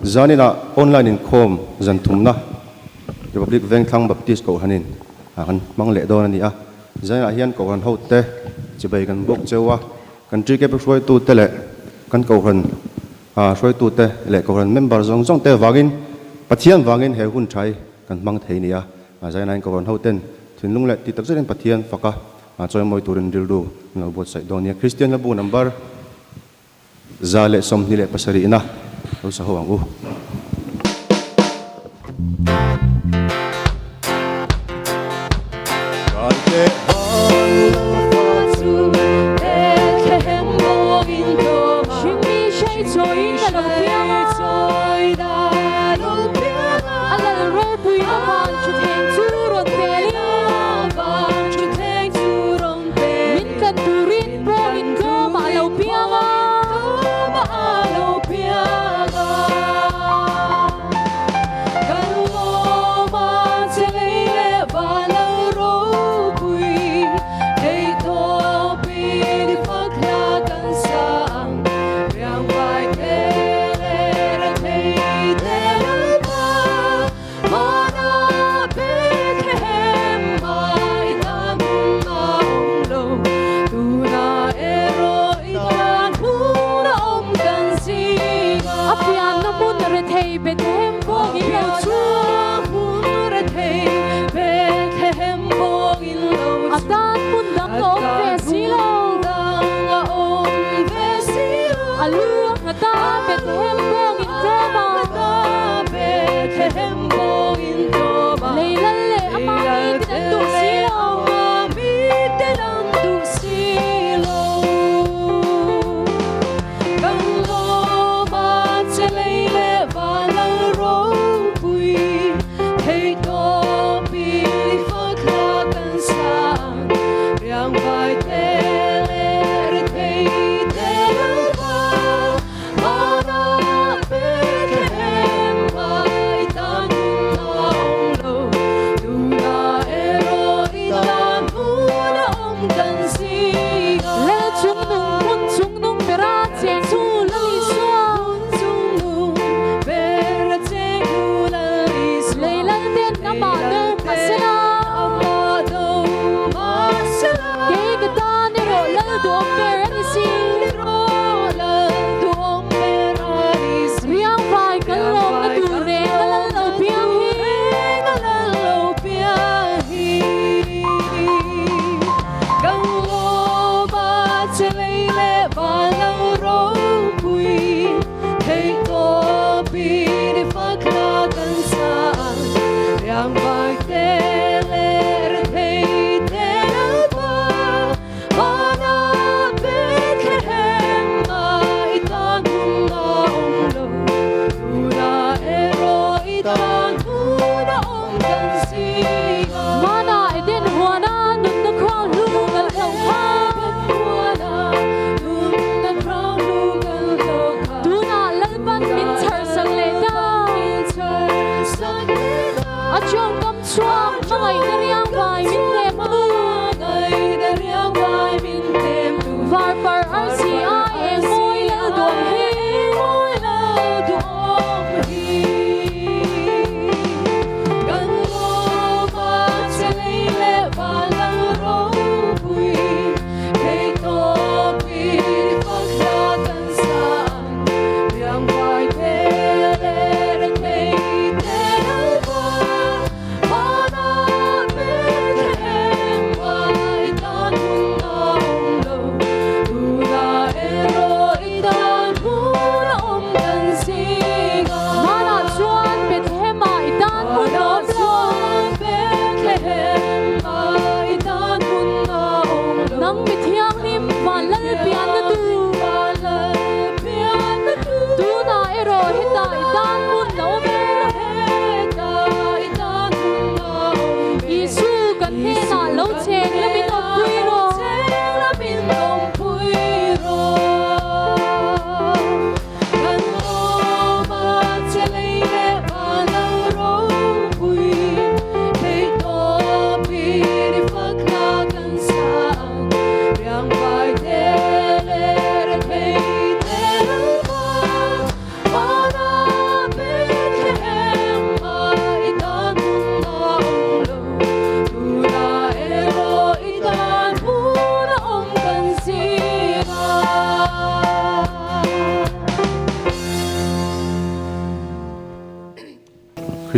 Zaninah online inkhawm zan thumna Republic Vengthlang Baptist Kohhranin a kan hmang leh dawn a ni a. Zaninah hian Kohhran hote chibai kan bawk cheu a, kan TKP hruaitute leh kan Kohhran hruaitute leh Kohhran member zawng zawng te vangin Pathian vangin he hun tha hi kan hmang thei a ni a. Zaninah hian Kohhran hoten thinlung leh tih tak zetin Pathian faka chawimawi turin rilru an lo buatsaih dawn a ni a. Kristian hlabu number 127 na lo sa ho ang u. Min tlan turin pawh in tlawmah a lo piang a.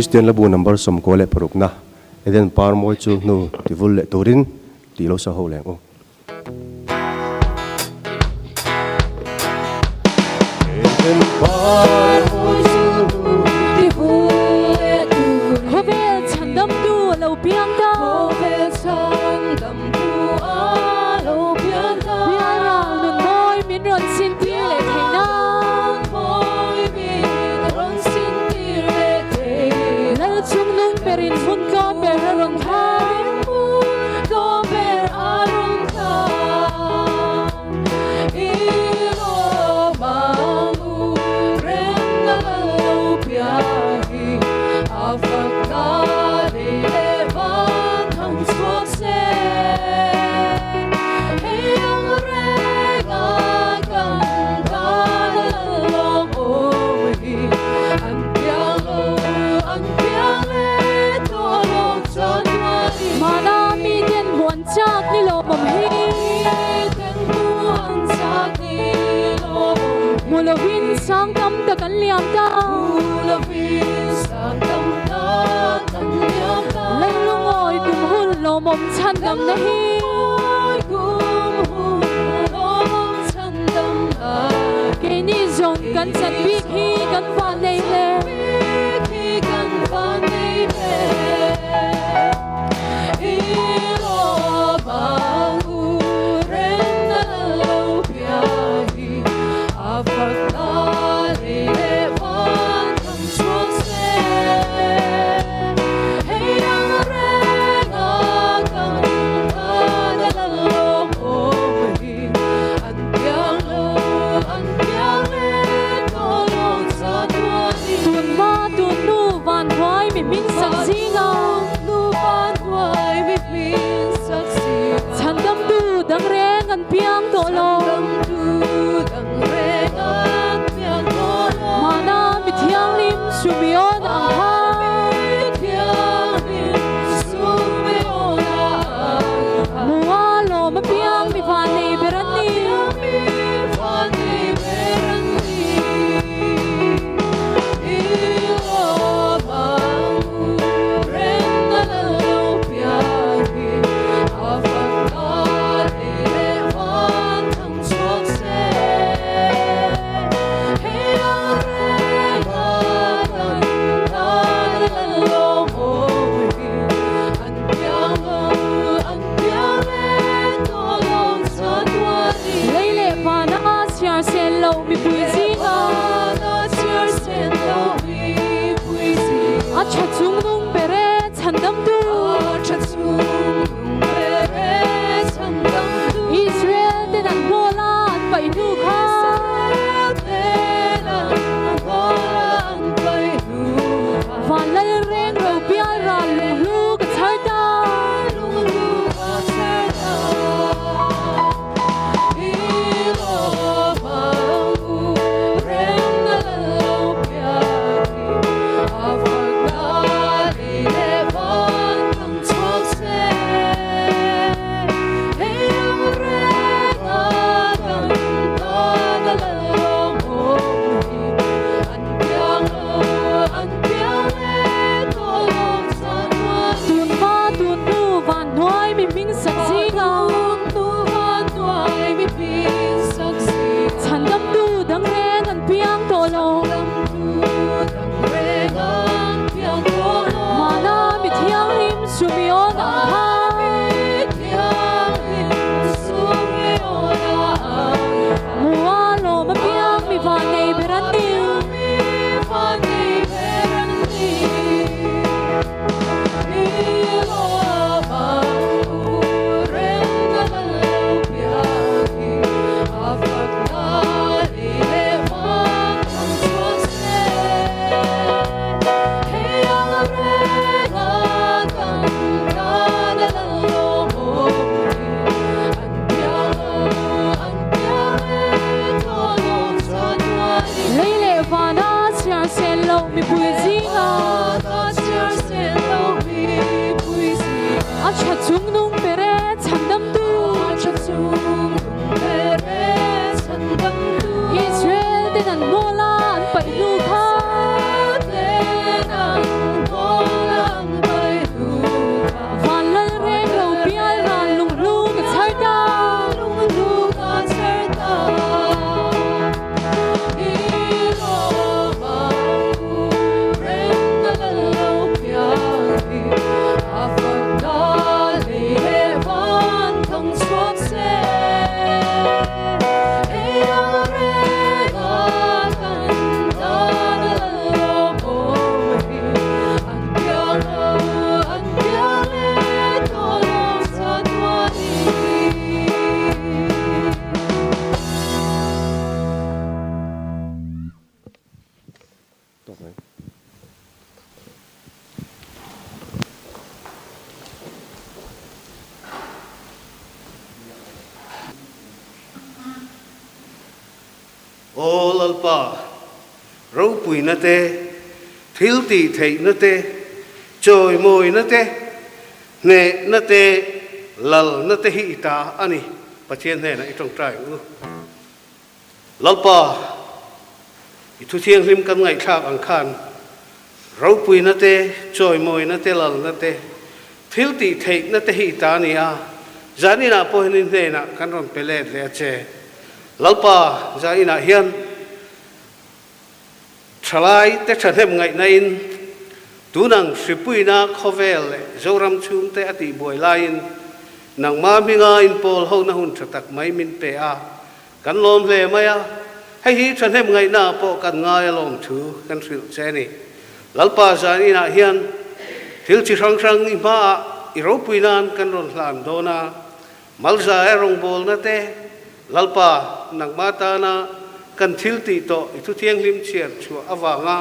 Kristian Labu number 96 na Eden par mawi chu hnu ti vul leh turin tih lo sa ho leng u. Khawvel chhandamtu a lo piang ta. Bialral nun mawi min rawn sintir leh theih nan. Lal chung nung berin hmun tlawm ber a rawn thlang. Mahna miten hmuh an chak ni lawmawm hi. Hmu lovin sang tam tak an liam ta. Lalungawi kum hun lawmawm chhandamna hi. Keini zawng kan chan bik hi kan van nei hle. Tun hma tun hnu van huai mi hming sak zinga. Chhandamtu dang reng an piang tawh lo. Mahna mi thianghlim Sumeon ang kha. Mua lawm a piang mi van nei ber an ni. Lei leh vana chhiar sen loh mipui zinga. A tha chung nung ber e chhandamtu. Israel ten an hnawl a an paih hnu kha. Van lal reng ro bial ral lunghlu ka chhar ta. Tun hma tun hnu van hnuai mi hming sak zinga. Chhandamtu dang reng an piang tawh lo. Mahna mi thianghlim Sumeon ang kha. Mua lawm a piang mi van nei ber an ni. Aw Lalpa, ropuina te, thiltihtheihna te, chawimawina te, hnehna te, lalna te hi i ta a ni, Pathian hnenah i tawngtai ang u. Lalpa, i thu thianghlim kan ngaihthlak ang khan ropuina te, chawimawina te, lalna te, thil tih theihna te hi i ta a ni a, zaninah pawh hian i hnenah kan rawn pe let leh a che. Lalpa, zaninah hian thalai te thahnem ngaihna in tunang hripuina khawvel leh Zoram chhungte a tihbuai laiin nangmah hminga inpawl hona hun tha tak mai min pe a, Kan lawm hle mai a, hei hi thahnem ngaihna pawh kan ngai a lawm thu kan hrilh che a ni. Lalpa zan inah hian thil chi hrang hrang i hmaah i ropui nan kan rawn hlan dawn a, Malzaia rawngbawlna te, Lalpa nangmah tana kan thil tih tawh i thu thianghlim chhiar chhuah avanga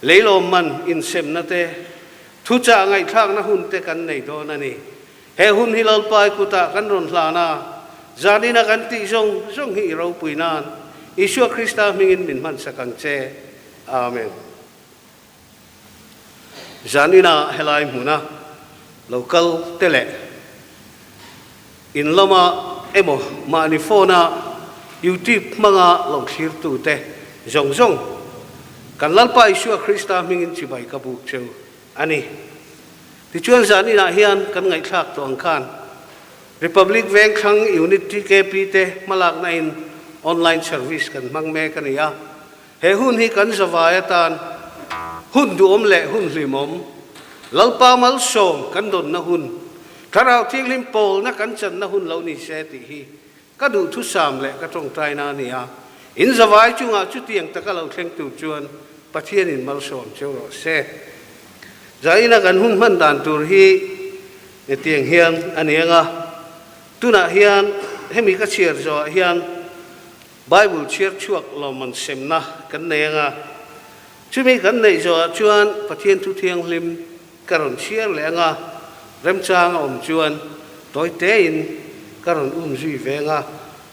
leilawm man insemna te, thuchah ngaihthlakna hun te kan nei dawn a ni. He hun hi Lalpai kutah kan rawn hlan a, zanina kan tih zawng zawng hi i ropui nan Isua Krista hmingin min hmansak ang che. Amen. Zanina helai hmuna lo kal te leh in lama emaw mahni phone-a YouTube hmanga lo thlirtu te zawng zawng kan Lalpa Isua Krista hmingin chibai ka buk cheu a ni. Tichuan zan inah hian kan ngaihthlak tawh ang khan Republic Vengthlang Unit TKP te hmalakna in online service kan hmang mek a ni a. He hun hi kan zavai atan hun duhawm leh hun hlimawm, Lalpa malsawm kan dawnna hun, Thlarau Thianghlim pawlna kan channa hun lo ni se tih hi ka duhthusam leh ka tawngtaina a ni a. In zavai chungah chutiang taka lo thleng tur chuan Pathianin malsawm cheu rawh se. Zaina kan hun hman dan tur hi hetiang hian a ni ang a, tunah hian hemi ka chhiar zawhah hian Bible chhiar chhuak lawmman semna kan nei ang a, chumi kan neih zawhah chuan Pathian thu thianghlim ka rawn chhiar leh ang a, remchang a awm chuan tawi tein ka rawn um zui ve ang a,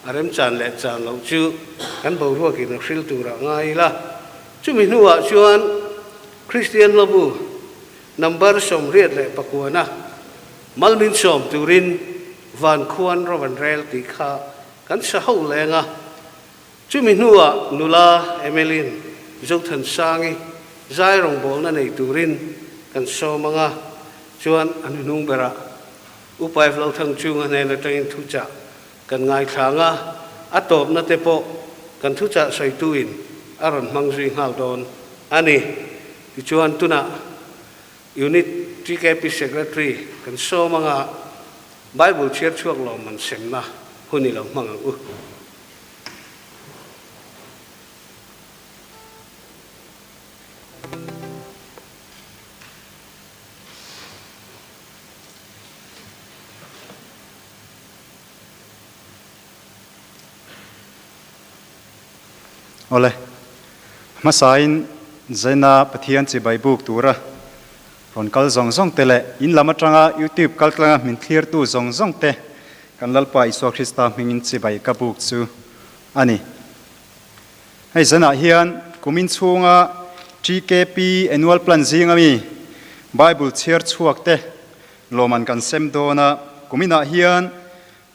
a remchan leh chan loh chu kan boruakin a hril turah ngai ila. Chumi hnuah chuan Kristian hlabu number 89 malmin sawm turin van khuan ro an rel tih kha kan sa ho leng a. Chumi hnuah nula Emeline Zothansangi zai rawngbawlna nei turin kan sawm ang a, chuan a hnuhnung berah Upa Evlothang chunga hnen atangin thuchah Kan ngaithla ang a, a tawpna te pawh kan thuchah sawituin a rawn hmang zui nghal dawn a ni. Tichuan tunah Unit TKP Secretary kan sawm ang a, Bible chhiar chhuak lawmman semna hun i lo hmang ang u. Awle, hmasain Zaina Pathian chibai buk tura rawn kal zawng zawng te leh in lam atanga YouTube kaltlanga min thlirtu zawng zawng te kan Lalpa Isua Krista hmingin chibai ka buk chu a ni. Hei zanah hian kumin chhunga TKP Annual Plan zinga mi Bible chhiar chhuak te Lawman kan sem dawn a, kuminah hian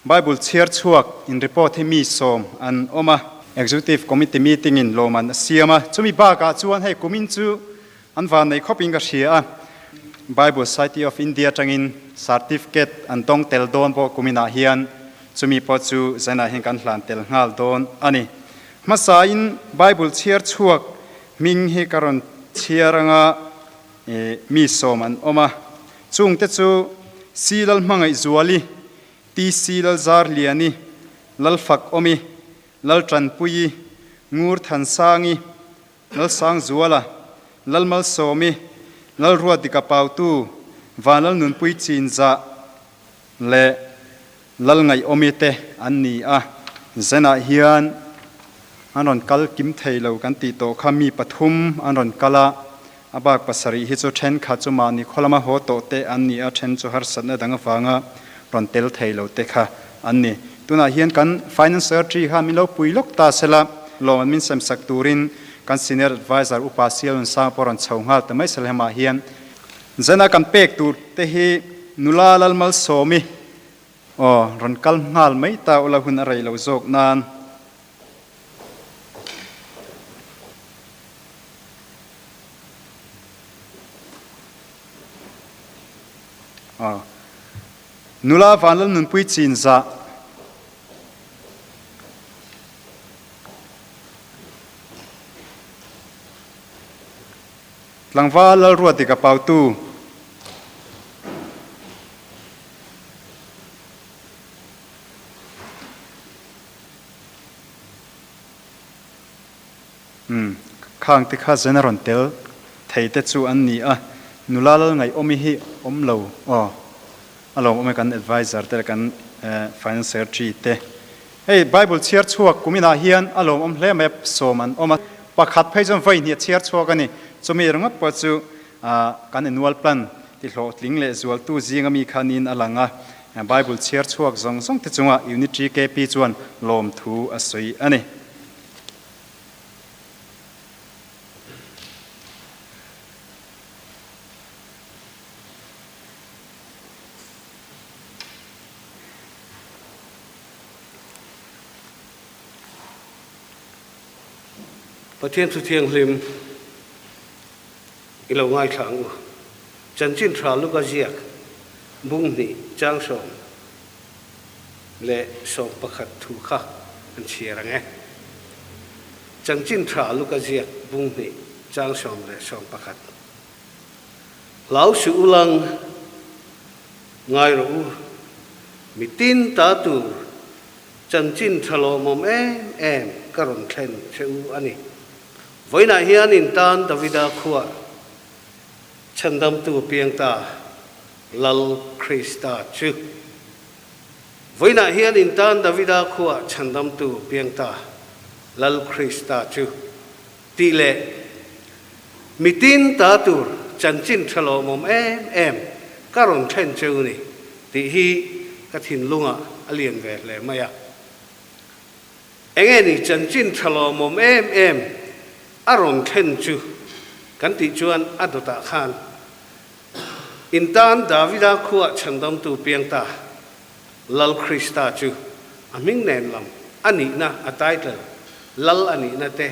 Bible chhiar chhuak in report hi mi sawm an awm a, Executive Committee meeting in lawman a siam a, chumi bakah chuan hei kumin chu an van nei khawpin ka hria a, Bible Society of India atangin certificate an dawng tel dawn pawh kuminah hian chumi pawh chu zanah hian kan hlan tel nghal dawn a ni. Hmasain Bible chhiar chhuak hming hi ka rawn chhiar anga, Mi sawm an awm a, chungte chu Si Lalhmangaihzuali, TC Lalzarliani, Lalfakawmi, Laltanpuii, Ngurthansangi, Lalsangzuala, Lalmalsawmi, Lalruatdika Pautu, Vanlalnunpui Chinzah leh Lalngaihawmi te an ni a. Zenah hian an rawn kal kim thei lo kan tih tawh kha mi pathum an rawn kal a, a bak pasarih hi chu thenkhat chu mahni khaw lama haw tawh te an ni a, then chu harsatna dang avanga rawn tel thei lo te kha an ni. Tunah hian kan Finance Secretary kha min lo pui lawk ta sela. Lawm min sem sak turin kan Senior Adviser Upa Sialun Sang pawh rawn chho nghal ta mai Salhemah hian zana kan pek tur te hi nula Lalmalsawmi aw rawn kal nghal mai ta ula hun a rei lo zawk nan. Aw nula Vanlalnunpui Chinzah. Tlangval Lalruati ka pautu. Umm, khang te kha zen a rawn tel thei te chu an ni a, nula lal ngaihawmi hi awm lo aw. A lawmawm e kan adviser te leh kan finance secretary te. Hei Bible chhiar chhuak kum inah hian a lawmawm hle mai a, sawm an awm a, pakhat phei chuan vawi hnih a chhiar chhuak a ni. Chumi ringawt pawh chu kan annual plan ti hlawhtling leh zualtu zinga mi kha niin a lang a, Bible chhiar chhuak zawng zawng te chungah Unit GKP chuan lawmthu a sawi a ni. Pathian Thu Thianghlim i lo ngaithla ang u. Chanchin tha Luka ziak bung hnih chang 11 thu kha an chhiar ang e. Chanchin tha Luka ziak bung hnih chang 11. Hlau suh u lang, ngai rawh u, mi tin ta tur chanchin tha lawmawm em em ka rawn thlen che u a ni. Vawiinah hian in tan Davida khuah chhandamtu piang ta Lal Krista chu. Vawiinah hian in tan Davida khuah chhandamtu piang ta Lal Krista chu. Tih leh mitin ta tur chanchin tha lawmawm em em ka rawn thlen cheu ni tih hi ka thinlungah a lian ve hle mai a. Enge ni chanchin tha lawmawm em em a rawn thlen chu kan tih chuan a dawtah khan in tan Davida khuah chhandamtu piang ta Lal Krista chu a hming nen lam a nihna a title Lal a nihna te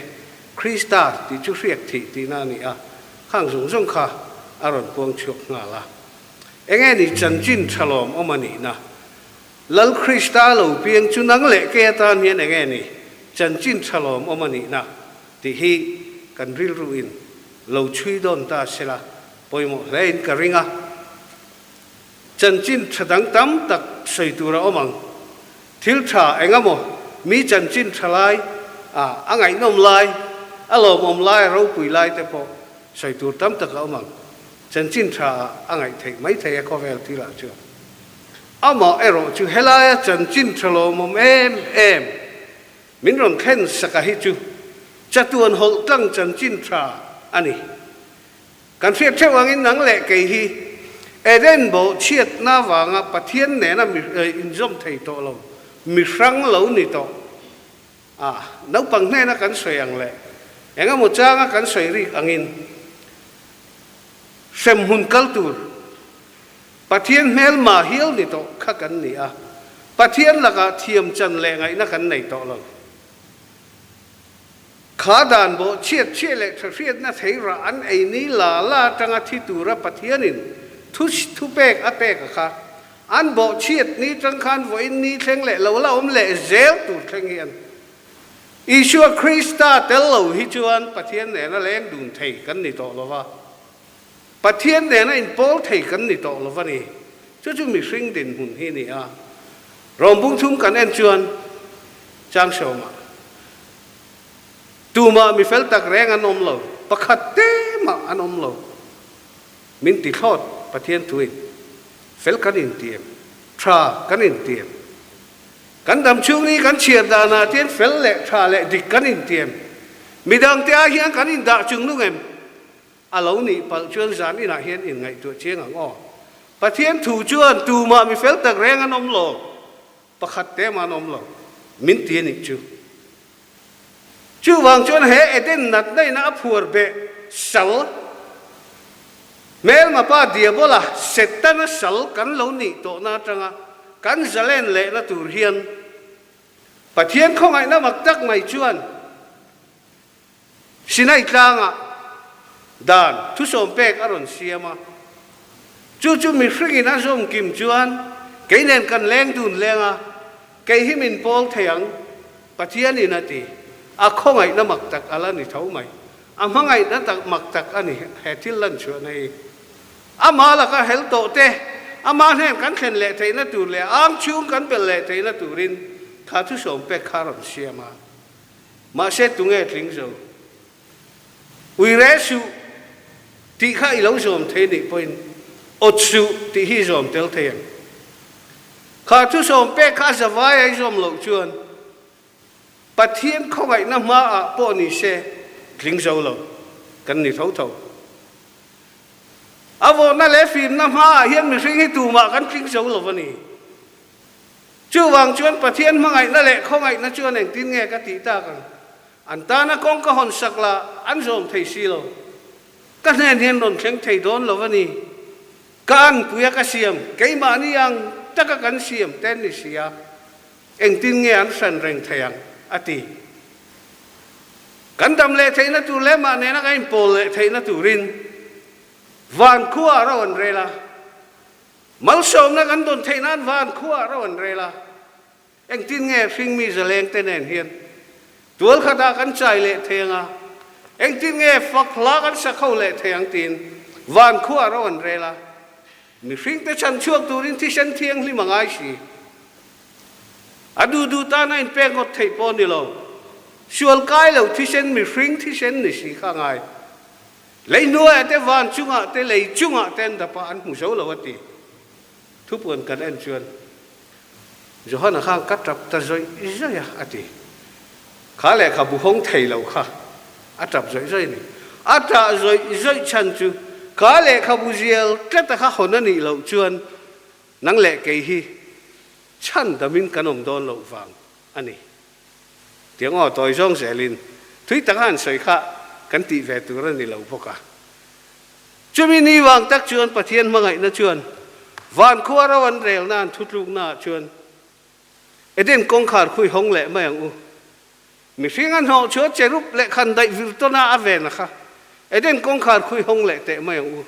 Krista tih chu hriak thih tihna a ni a, khang zawng zawng kha a rawn puang chhuak nghal a. Enge ni chanchin tha lawm awm a nihna? Lal Krista lo piang chu nang leh ke atan hian enge ni chanchin tha lawm awm a nihna tih hi kan rilru in lo chhui dawn ta sela pawimawh hle in ka ring a. Chanchin tha dang tam tak sawi tur a awm ang. Thil tha eng emaw, mi chanchin tha lai, a a ngaihnawm lai, a lawmawm lai, a ropui lai te pawh sawi tur tam tak a awm ang. Chanchin tha ah a ngaih theih mai thei a khawvel thil ah chuan. Amah erawh chu helaia chanchin tha lawmawm em em min rawn thlen saka hi chu chatuan hawlh tlang chanchin tha a ni. Kan hriat theuh angin nang leh kei hi Eden bawh chhiatna avanga Pathian nena inzawm thei tawh lo, mihrang lo ni tawh a, naupang hnena kan sawi ang leh eng emaw changa kan sawi rik angin hremhmun kal tur Pathian hmelma hial ni tawh kha kan ni a, Pathian lakah thiam chan leh ngaihna kan nei tawh lo. Kha dan bawh chhiat chhiah leh tha hriatna thei rah an ei ni la la atanga thi tura Pathianin thu thupek a pek a kha. An bawh chhiat ni tang khan vawiin ni thleng leh lo la awm leh zel tur thleng hian Isua Krista tel lo hi chuan Pathian nena leng dun thei kan ni tawh lo va, Pathian nena inpawl thei kan ni tawh lo va ni. Chu chu mihring dinhmun hi ni a. Rawmbung thum kan en chuan chang sawmah Tumah mi fel tak reng an awm lo, pakhat te mah an awm lo. Min ti thlawt Pathian thuin, fel kan inti em? Tha kan inti em? Kan dam chhung ni kan chhiar danah tian fel leh tha leh dik kan inti em? Midangte ai hian kan indah chung nung em? A lo nih palh chuan zan inah hian inngaihtuah chiang ang aw. Pathian thu chuan tumah mi fel tak reng an awm lo, pakhat te mah an awm lo, min ti a nih chu. Chuvang chuan he Eden natna ina a phuar beh sal, hmelma pa Diabola, Setana sal kan lo nih tawhna atanga kan zalen lehna tur hian Pathian khawngaihna mak tak mai chuan Sinai tlangah dan thusawm pek a rawn siam a. Chu chu mihringin a zawm kim chuan kei nen kan leng dun leng a, kei hi min pawl thei ang, Pathianin a ti. A khawngaihna mak tak a la ni tho mai. A hmangaihna tak mak tak a ni he thil lan chhuahna hi. Amah laka hel tawh te, amah hnen kan thlen leh theihna tur leh ang chhung kan belh leh theihna turin kha thusawm pek kha a rawn siam a. Mahse tunge tling zo? Ui re suh tih kha i lo zawm thei nih pawhin awt suh tih hi i zawm tel thei ang. Kha thusawm pek kha a zavai a i zawm loh chuan Pathian khawngaihna hmaah pawh ni se tling zo lo kan ni tho tho. A vawhna leh fimna hmaah hian mihring hi tumah kan tling zo lo a ni. Chuvang chuan Pathian hmangaihna leh khawngaihna chuan engtin nge ka tih tak ang? An tana kawng ka hawn sak lah an zawm thei si lo. Ka hnen hian rawn thleng thei dawn lo a ni. Ka anpuia ka siam, keimahni ang taka kan siam te an ni si a, engtin nge an hran reng thei ang? a ti. Kan dam leh theihna tur leh mah nena kan inpawl leh theihna turin van khua a rawn rel a. Malsawmna kan dawn theih nan van khua a rawn rel a, engtin nge hringmi zaleng te nen hian tual khatah kan chai leh thei ang a, engtin nge fak hla kan sak ho leh thei ang tiin van khua a rawn rel a, mihring te chhan chhuak turin thisen thianghlim a ngai si. A duh duh tan a inpek ngawt theih pawh a ni lo, sual kai lo thisen mihring thisen ni si kha a ngai. Lei hnuaiah te van chungah te lei chungah te an dap a, an hmu zo lo a ti. Thupuan kan en chuan Johana khan ka tap ta zawih zawih a, a ti. Kha lehkhabu hawng thei lo kha a tap zawih zawih a ni. A tah zawih zawih chhan chu kha lehkhabu zial tlata kha hawn a nih loh chuan nang leh kei hi chhan damin kan awm dawn loh vang a ni. Tiang aw tawi zawng zelin thui taka han sawi kha kan tih ve tur a ni lo bawk a. Chumi ni vang tak chuan Pathian hmangaihna chuan van khua ro an rel nan thutlukna ah chuan Eden kawngkhar khui hawng leh mai ang u. Mihring a hnawh chu a cherub leh khan daih vir tawn a a ven a kha. Eden kawngkhar khui hawng leh teh mai ang u.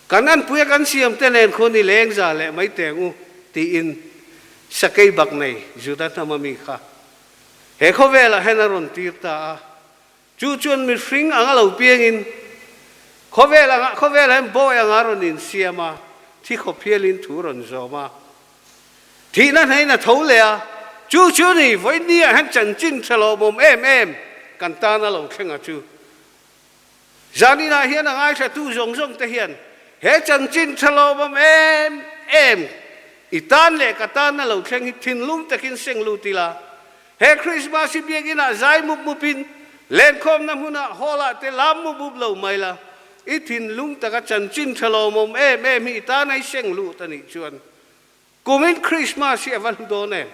Kan anpui a kan siam te nen khuan i leng za leh mai teng u, tiin sakei bak nei Juda hnama mi kha he khawvelah hian a rawn tir ta a. Chu chuan mihring anga lo piangin khawvel anga khawvelah hian bawi anga rawn insiam a, thi khawp hialin thu rawn zawm a. Thihna hnain a tho leh a, chu chu ni vawinia hian chanchin tha lawmawm em em kan tana lo thleng a chu. Zaninah hian a ngaithlatu zawng zawng te hian he chanchin tha lawmawm em em i tan leh ka tana lo thleng hi thinlung takin seng lut ila, he Krismas hi biakinah zai mup mupin lenkhawmna hmunah hall ah te lam mup mup lo mai la, i thinlung taka chanchin tha lawmawm em em hi i tana i seng lut a nih chuan Kumin Krismas hi a va hlu dawn em?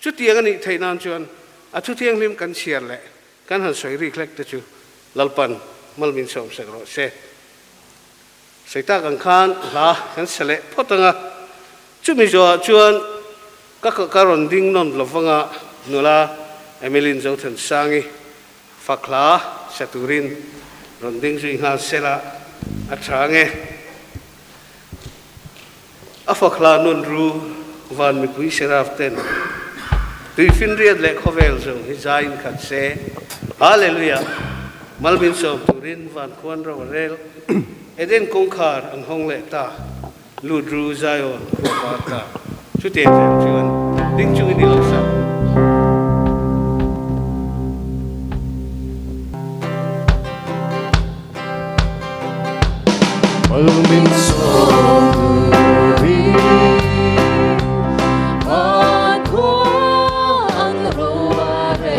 Chutiang a nih theih nan chuan a thu thianghlim kan chhiar leh kan han sawi rik hlek te chu Lalpan mal min sawm sek rawh se. Sawi tak ang khan hla kan sa leh phawt ang a, chumi zawhah chuan ka ka rawn ding nawn lo vanga nula Emilyn Zothansangi fak hla sa turin rawn ding zui nghal sela a tha ang e. A fak hla nun ru van mipui Seraf ten tuifinriat leh khawvel zawng hi zai in khat se. Hallelujah! Mal min sawm turin van khuan ro a rel. Eden kawngkhar an hawng leh ta. Lut ru Zion khua par ta. Chutiang zel chuan ding chungin i lo sak.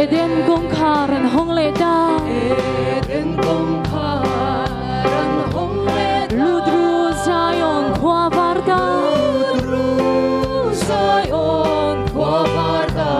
Eden kawngkhar an hawng leh ta. Lut ru Zion khua var ta.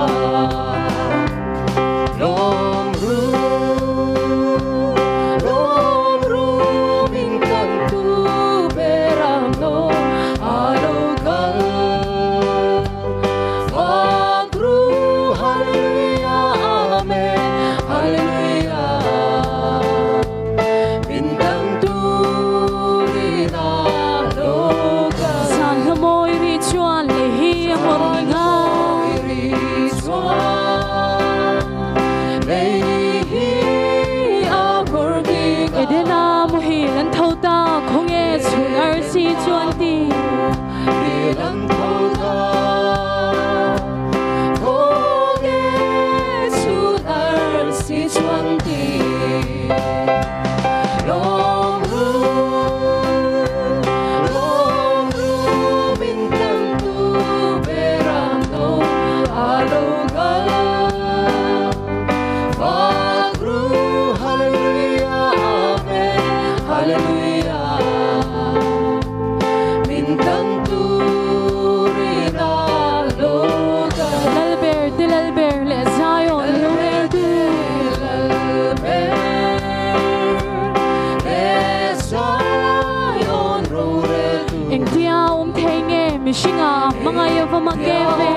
Mangai va mak em ve.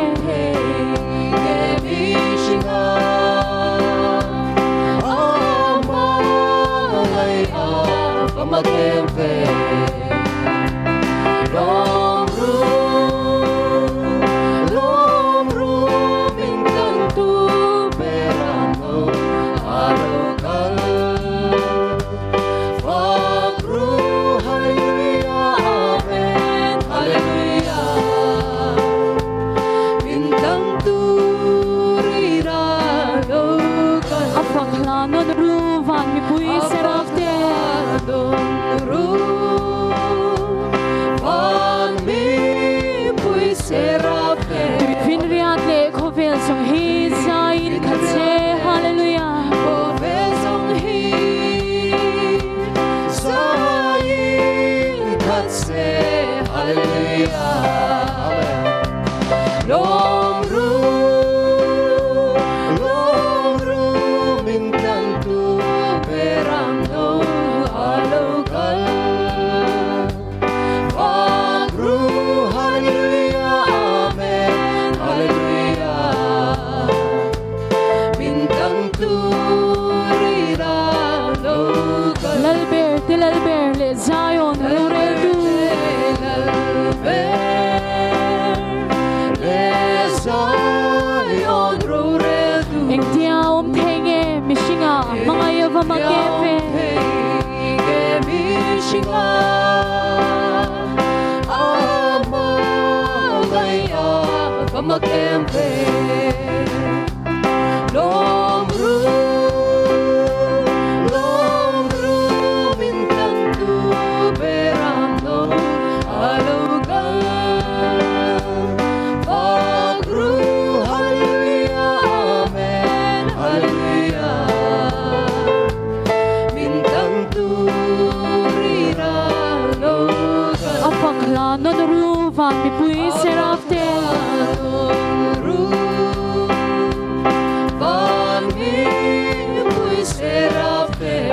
A fak hla nawn ru van mipui seraf te. Tuifinriat leh khawvel zawng hi zaiin khat se Hallelujah. Lalber te Lalber leh Zion roreltu. Engtia awm thei nge mihringa hmangaih ava mak em ve. A fak hla nawn ru van mipui seraf te.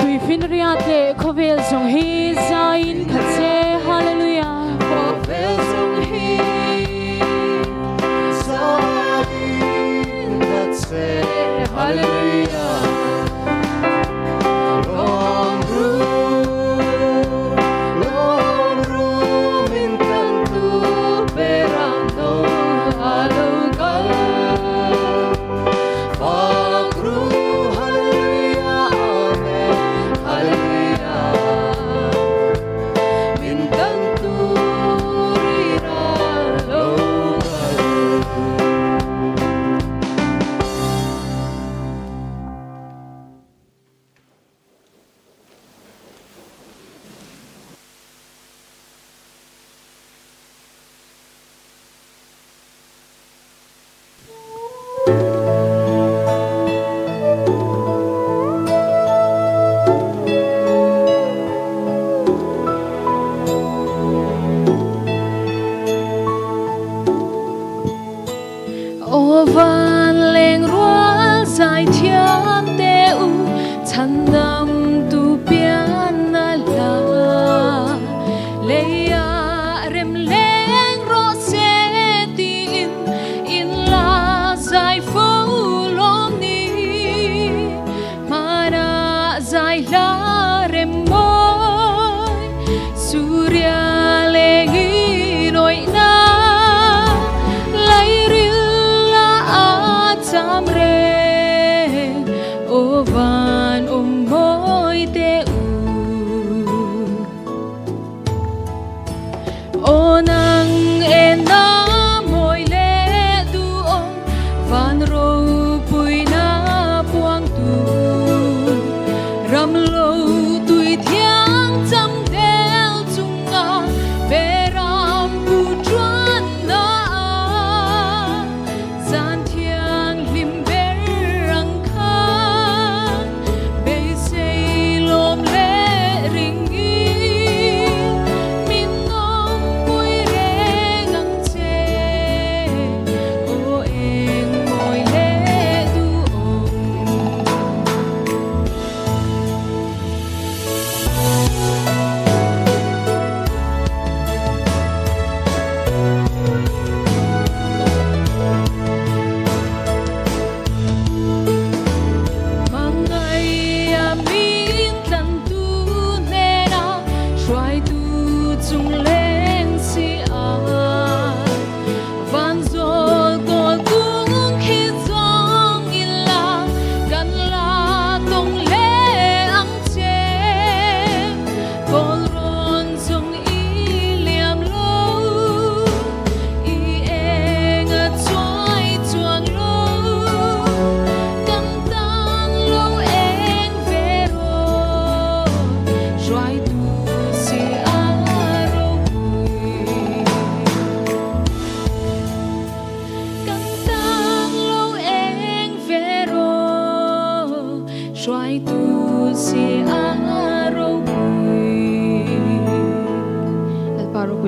Tuifinriat leh khawvel zawng hi zaiin khat se Hallelujah. Aw van leng rual zai thiam te u chhandam tu pian a la lei a rem leng rawh se tiin in la zai fo lawm ni hmana zai hla rem mawi Surya leng in awih na lairil a a cham reng aw van awm mawi te u. Aw nang e na mawi leh duhawm van ropui na puang tu ram lo tui thiang cham del chunga beram pu chuan na zan thianghlim be.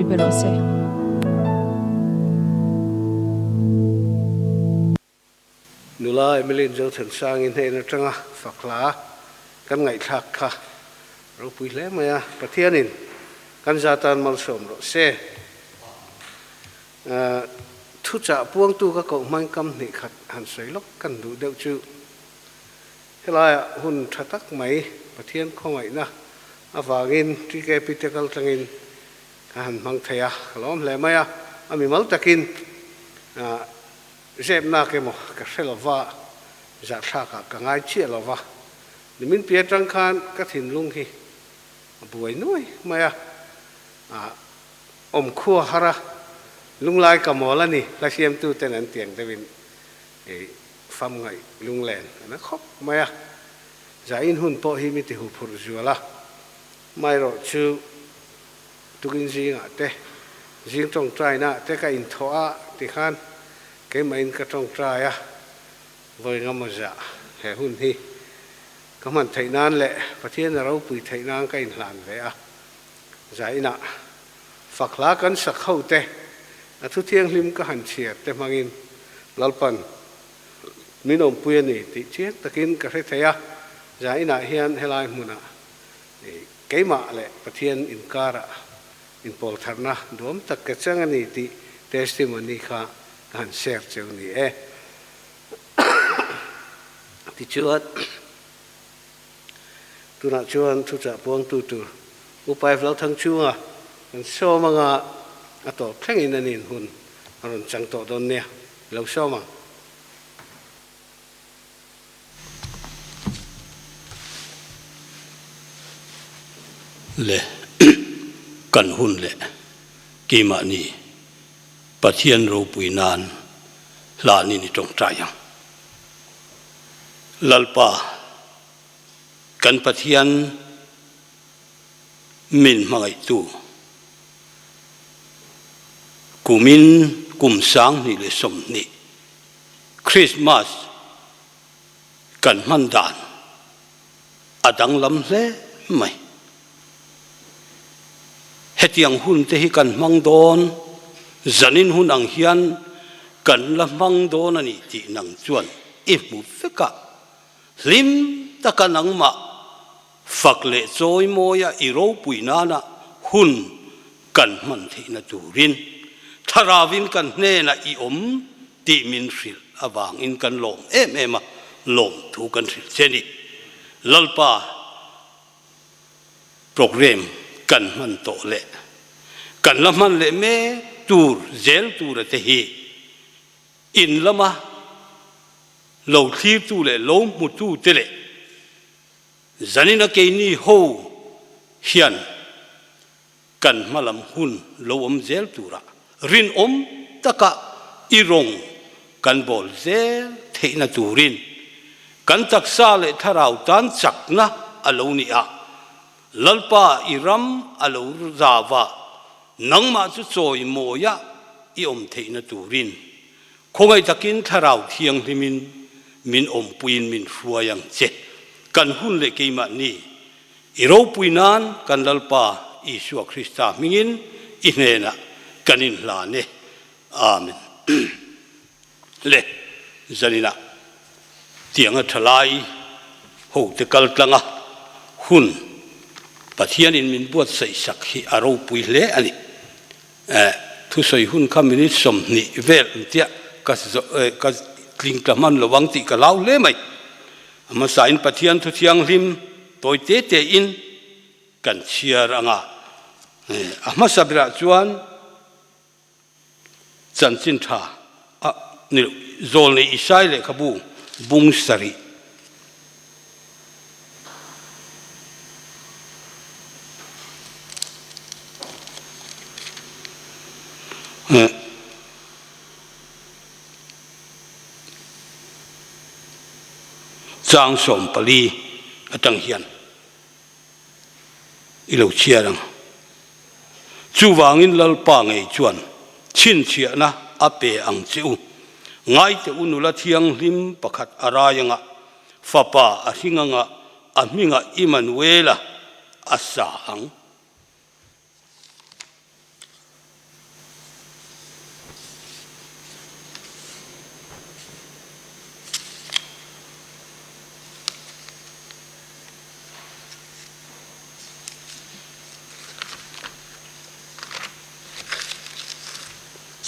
pe rawh se. Nula Emily Zothansangi hnen atanga fakhla kan ngaihthlak kha ropui hle mai a, Pathianin kan za tan malsawm rawh se. Thuchah puangtu ka koh hmain kam hnih khat han sawi lawk kan duh deuh chu helaiah hun tha tak mai Pathian khawngaihna avangin TKP te kal tlangin ka han hmang thei a, ka lawm hle mai a, a mimal takin Zepnak emaw ka hre lova, zahthlakah ka ngai chiah lova, nimin pi atang khan ka thinlung hi a buai nuai mai a, awm khua har a, lunglai ka mawl a ni, hla siamtu ten an tiang deuhin fam ngaih lunglen an a khawp mai a, zain hun pawh hi mi ti huphurh zual a, maherawh chu Tukin zingah te, zing tawngtainaah te ka inthawh a tikhan keimahin ka tawngtai a, vawi engemaw zah he hun hi ka hman theih nan leh Pathian a ropui theih nan ka inhlan ve a. Zainah fak hla kan sak ho te, a thu thianghlim ka han chhiar te hmangin Lalpan min awmpui a ni tih chiang takin ka hre thei a, zainah hian helai hmunah Keimah leh Pathian inkarah inpawltharna duam tak ka chang a ni tih testimony kha ka han share cheu ni e. Tichuan, tunah chuan thuchah puangtu tur Upa F. Lalthangchhunga kan sawm anga a tawp thlengin a nin hun a rawn chang tawh dawn nia, i lo sawm ang. Le kan hun leh keimahni Pathian ropui nan hlanin i tawngtai ang. Lalpa kan Pathian min hmangaihtu kumin kum 2020 Christmas kan hman dan a danglam hle mai. Hetiang hun te hi kan hmang dawn, zanin hun ang hian kan la hmang dawn a ni tih nang chuan i hmu vek a, hlim taka nangmah fak leh chawi mawia i ropui nana hun kan hman theihna turin Thlarauin kan hnenah i awm tih min hrilh avangin kan lawm em em a, lawm thu kan hrilh che ni. Lalpa programme kan hman tawh leh kan la hman leh mek tur zel tura te hi in lama lo thlirtu leh lo hmutu te leh Zanina keini ho hian kan hmalam hun lo awm zel turah rinawm taka i rawng kan bawl zel theihna turin kan taksa leh thlarau tan chakna a lo ni a, Lalpa i ram a lo zau a, nangmah chu chawimawiah i awm theihna turin Khawngaih takin Thlarau Thianghlimin min awmpuiin min hruai ang che. Kan hun leh keimahni i ropui nan kan Lalpa Isua Krista hmingin i hnenah kan inhlan e. Amen. Le zaninah tianga thalai hote kal tlanga hun Pathianin min buatsaih sak hi a ropui hle a ni. Eh, thusawi hun kha minute 20 vel an tia, ka ka tling ta hman lo ang tih ka lau hle mai. A hmasain Pathian thu thianghlim tawi te te in kan chhiar ang a. Eh, a hmasa berah chuan chanchin tha a ni lo, Zawlnei Isai lehkhabu bung sarih. Chang 14 atang hian i lo chhiar ang. Chuvangin Lalpa ngei chuan chhinchhiahna a pe ang che u. Ngaite u nula thianghlim pakhat a rai anga, fapa a hring anga, a hmingah Immanuela a sa ang.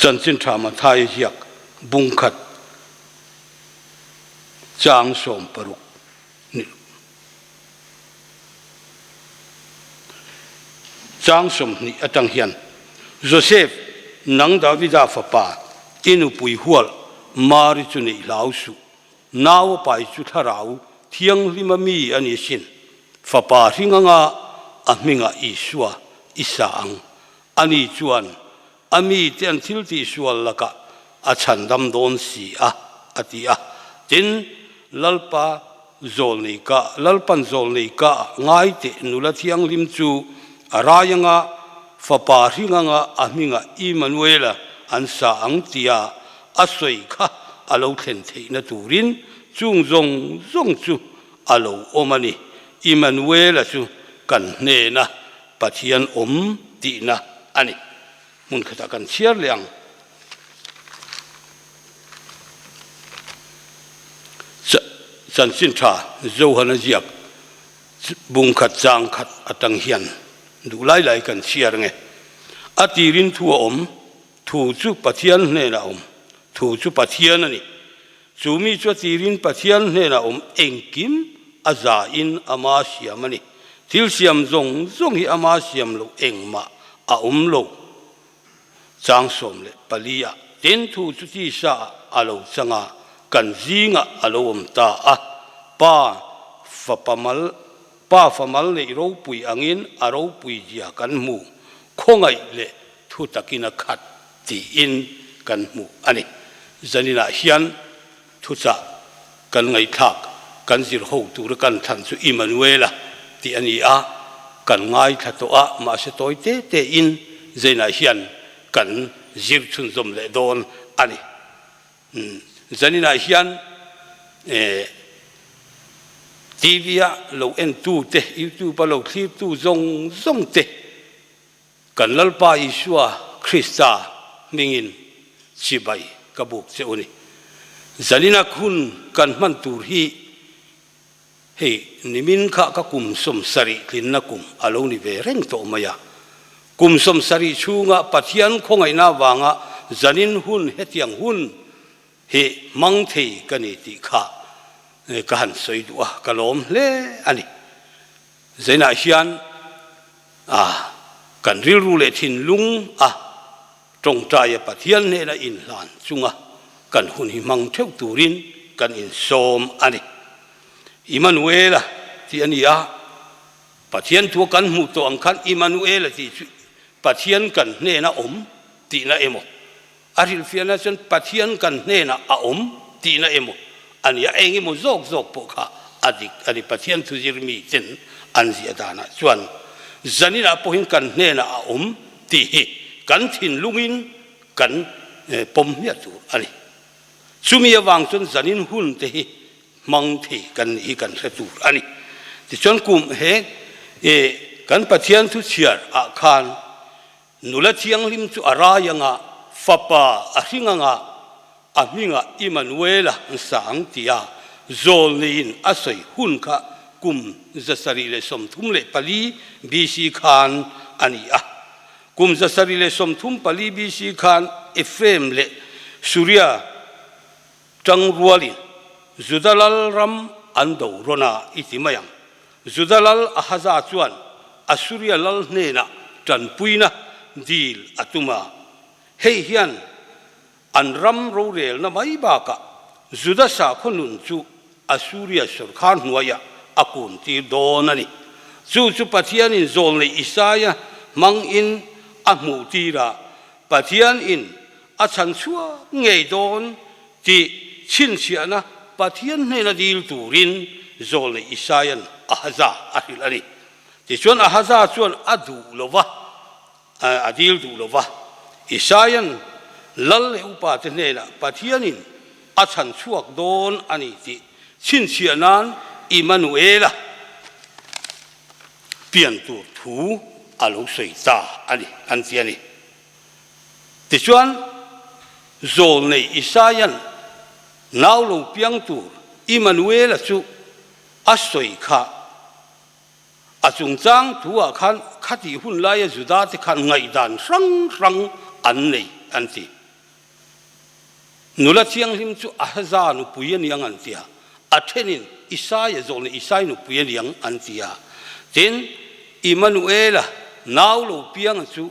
Chanchin tha Mathai ziak bung khat chang 60 ni chang 20 atang hian Joseph nang Davida fapa i nupui hual Mari chu neih hlau suh nau a pai chu thlarau thianghlima mi a ni sin fapa hring anga a hmingah Isua i sa ang a ni chuan A mite an thil tihsual lakah a chhandam dawn si a, a ti a. Tin, Lalpa zawlnei ka, Lalpan zawlnei ka ngai teh nula thianghlim chu a rai anga, fapa hring anga a hmingah Immanuela an sa ang tia a sawi kha a lo thlen theihna turin chung zawng zawng chu a lo awm a ni. Immanuela chu kan hnena Pathian awm tihna a ni. Hmun khatah kan chhiar leh ang. Chanchin tha Johana ziak bung khat chang khat atang hian duh lai lai kan chhiar nge. A tirin thu a awm, thu chu Pathian hnenah a awm, thu chu Pathian a ni. Chu mi chu a tirin Pathian hnenah awm engkim a zain ama siam a ni. Thil siam zawng zawng hi ama siam loh engmah a awm lo. Chang 14 ah tin thu chu tisa ah a lo chang a, kan zingah a lo awm ta a. Pa fapa mal Pa fa mal neih ropui angin a ropui zia kan hmu, khawngaih leh thu takin a khat tiin kan hmu a ni. Zaninah hian thuchah kan ngaihthlak, kan zir ho tura kan thlan chu Immanuela tih a ni a, kan ngaithla tawh a, mahse tawi te tein zainah hian kan zir chhunzawm leh dawn a ni. Zaninah hian TV-a lo entute, YouTube-a lo thlirtu zawng zawngte Kan Lalpa Isua Krista hmingin chibai ka buk che u ni. Zanina hun kan hman tur hi hei nimin kha ka kum 70 tlinna kum a lo ni ve reng tawh mai a. Kum 70 chhunga Pathian khawngaihna avanga zanin hun hetiang hun hi hmang thei ka ni tih kha ka han sawi duh a, ka lawm hle a ni. Zainah hian a kan rilru leh thinlung a tawngtaia Pathian hnena inhlan chunga kan hun hi hmang theuh turin kan insawm a ni. Immanuela tih a ni a, Pathian thua kan hmuh tawh ang khan Immanuela tih chu Pathian kan hnena awm tihna emaw, a hrilhfiahna chuan Pathian kan hnenah a awm tihna emaw a ni a, eng emaw zawk zawk pawh kha a dik a ni. Pathian thuzir miten an ziah danah chuan zaninah pawhin kan hnenah a awm tih hi kan thinlungin kan pawm hmiah tur a ni. Chumi avang chuan zanin hun te hi hmang thei kan nih hi kan hre tur a ni. Tichuan kum he kan Pathian thu chhiar ah khan Nula thianghlim chu a rai anga, fapa a hring anga, a hmingah Immanuela an sa ang tia zawlneiin a sawi hun kha kum 734 BC khan a ni a. Kum 734 BC khan Ephraim leh Suria tang rualin Juda lal ram an do rawn a i ti mai ang. Juda lal Ahaza chuan Assuria lal hnenah tanpuina dil a tum a. Hei hian an ram rorelna mai bakah Juda sakhaw nun chu Assuria sawrkhar hnuaiah a kuntir dawn a ni. Chu chu Pathianin zawlnei Isaia hmangin a hmuhtir a, Pathianin a chhan chhuak ngei dawn tih chhinchhiahna Pathian hnena dil turin zawlnei Isaia'n Ahaza a hrilh a ni. Tichuan Ahaza chuan a duh lo va, a dil duh lo va. Isaia'n lal leh upate hnenah Pathianin a chhan chhuak dawn a ni tih chhinchhiah nan Immanuela pian tur thu a lo sawi ta a ni, an ti a ni. Tichuan, zawlnei Isaia'n nau lo piang tur Immanuela chu a sawi kha. A chungchang thu-ah khan khatih hun laia Juda-te khan ngaihdan hrang hrang an nei an ti. Nula thianghlim chu Ahaza nupui a niang an ti a, a thenin Isaia zawhna Isai nupui a niang an ti a. Tin, Immanuela nau lo pianga chu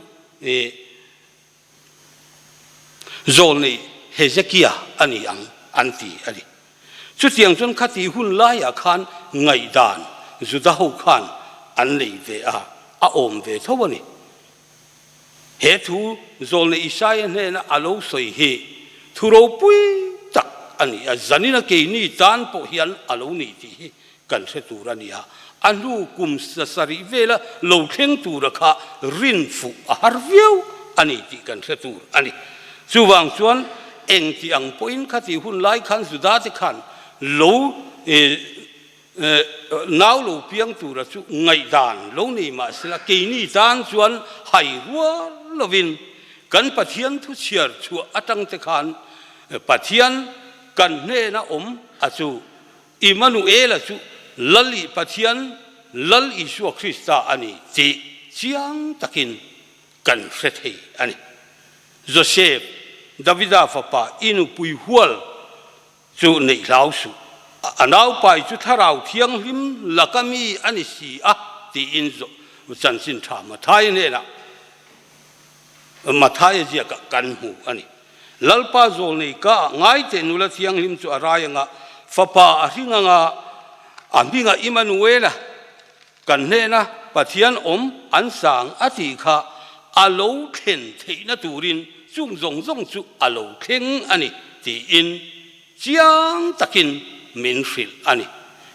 zawlnei Hezekia a ni ang an ti a ni. Chutiang chuan khati hun laiah khan ngaihdan Juda ho khan an nei ve a, a awm ve tho a ni. He thu zawlnei Isaia hnena a lo sawi hi thu ropui tak a ni a, zanina keini tan pawh hian a lo ni tih hi kan hre tur a ni a, a hnu kum sasarih vela lo thleng tura kha rin fuh a har viau a ni tih kan hre tur a ni. Chuvang chuan engti ang pawhin khati hun lai khan Judate khan lo nau lo piang tura chu ngaihdan lo nei mah sela keini tan chuan hai rual lovin kan Pathian thu chhiar chhuah atangte khan Pathian kan hnena awm a chu Immanuela chu Lal i Pathian, Lal Isua Krista a ni tih chiang takin kan hre thei a ni. Josef, Davida fapa i nupui hual chu neih hlau suh, a naupai chu Thlarau Thianghlim laka mi a ni si a tiin chanchin tha Mathaia hnenah Mathaia ziakah kan hmu a ni. Lalpa zawlnei ka ngai teh nula thianghlim chu a rai anga, fapa a hring anga, a hmingah Immanuela, kan hnena Pathian awm an sang a tih kha a lo thlen theihna turin chung zawng zawng chu a lo thleng a ni tiin chiang takin min hrilh a ni.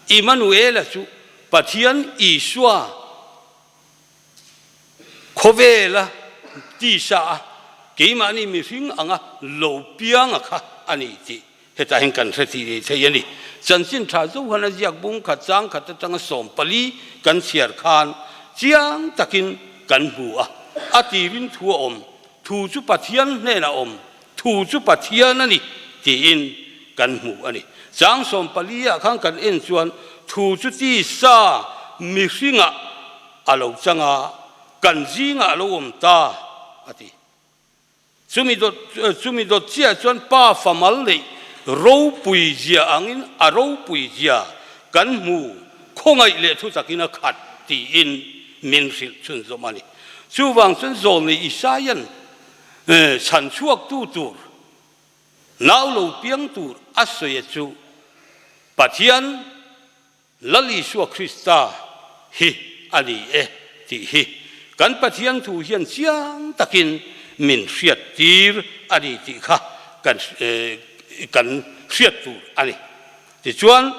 Immanuela chu Pathian Isua Khawvela tisa a keimahni mihring anga lo pianga kha a ni tih hetah hian kan hre thei thei a ni. Chanchin tha Johan a ziak bung khat chang khat atanga 14 kan chhiar khan chiang takin kan hmu a, a tirin thu a awm, thu chu Pathian hnenah awm, thu chu Pathian a ni tiin kan hmu a ni. Chang 14 ah khan kan en chuan thu chu tisa mihringah a lo chang a, kan zingah a lo awm ta a ti. Chumi dawt chumi dawt chiah chuan pa famal neih ropui zia angin a ropui zia kan hmu khawngaih leh thu takin a khat tiin min hrilh chhunzawm a ni. Chuvang chuan Zawlnei Isaia'n chhan chhuaktu tur nau lo piang tur a sawi chu Pathian Lal Isua Krista hi a ni e tih hi kan Pathian thu hian chiang takin min hriat tir a ni tih kha kan kan hriat tur a ni. Tichuan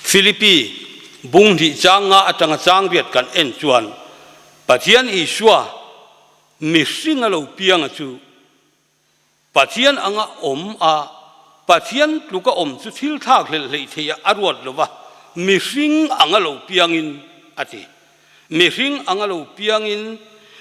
Philippi bung hnih chang nga atanga chang riat kan en chuan Pathian Isua mihring a lo pianga chu Pathian anga awm a, Pathian tluka awm chu thil thlak hlelh hleih theih a ruat lo va, mihring anga lo piangin a ti. Mihring anga lo piangin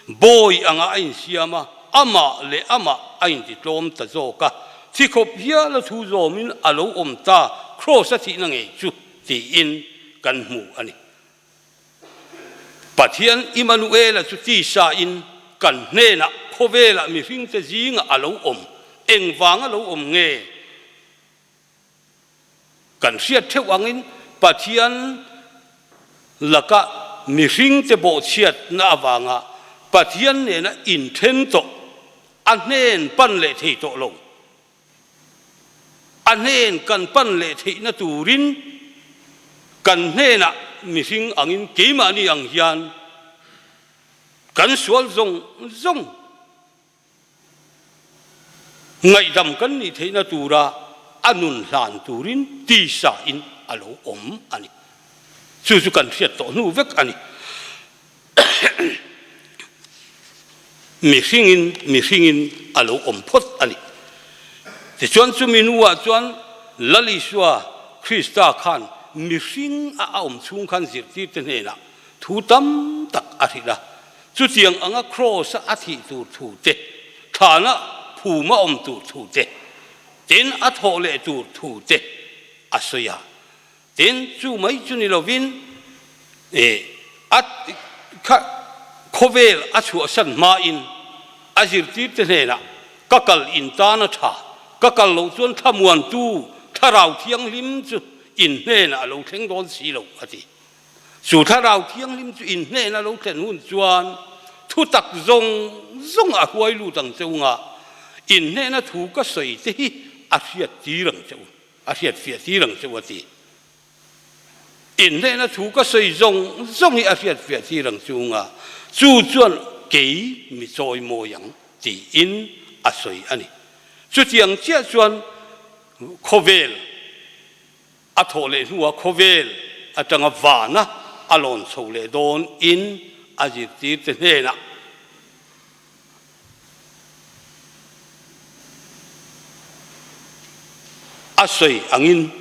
bawi anga a insiam a, amah leh amah a intitlawm ta zawk a, thi khawp hial a thu zawmin a lo awm ta, kraws a thihna ngei chu tiin kan hmu a ni. Pathian Immanuela chu tisa in kan hnenah khawvelah mihringte zingah a lo awm, engvang a lo awm nge? Kan hriat theuh angin Pathian laka mihringte bawhchhiatna avanga Pathian nena inthen tawh a hnen pan leh thei tawh lo. A hnen kan pan leh theihna turin kan hnenah mihring angin keimahni ang hian kan sual zawng zawng ngaihdam kan nih theihna tura a nun hlan turin tisa in a lo awm a ni. Chu chu kan hriat tawh hnu vek a ni. Mihringin mihringin a lo awm phawt a ni. Tichuan chumi nuah chuan Lal Isua Krista khan mihring a a awm chhung khan zirtirte hnenah thu tam tak a hrilh a. Chutiang anga kraws-a a thih tur thu te, thlana phuma awm tur thu te, tin a thawh leh tur thu te a sawi a. Tin, chu mai chu ni lovin, a kha Khawvel a chhuahsan hmain a zirtirte hnenah, Ka kal in tan a tha, ka kal loh chuan thlamuantu Thlarau Thianghlim chu in hnenah a lo thleng dawn si lo, a ti. Chu Thlarau Thianghlim chu in hnena lo thlen hun chuan thu tak zawng zawng a huai lut ang che unga, in hnena thu ka sawi te hi a hriat tir ang che u, a hriat fiah tir ang che u, a ti. In hnena thu ka sawi zawng zawng hi a hriat fiah tir ang che unga, chu chuan kei mi chawi mawi ang tiin a sawi a ni. Chutiang chiah chuan khawvel A thawh leh hnuah khawvel atanga vana a lawn chho leh dawn in a zirtirte hnenah a sawi angin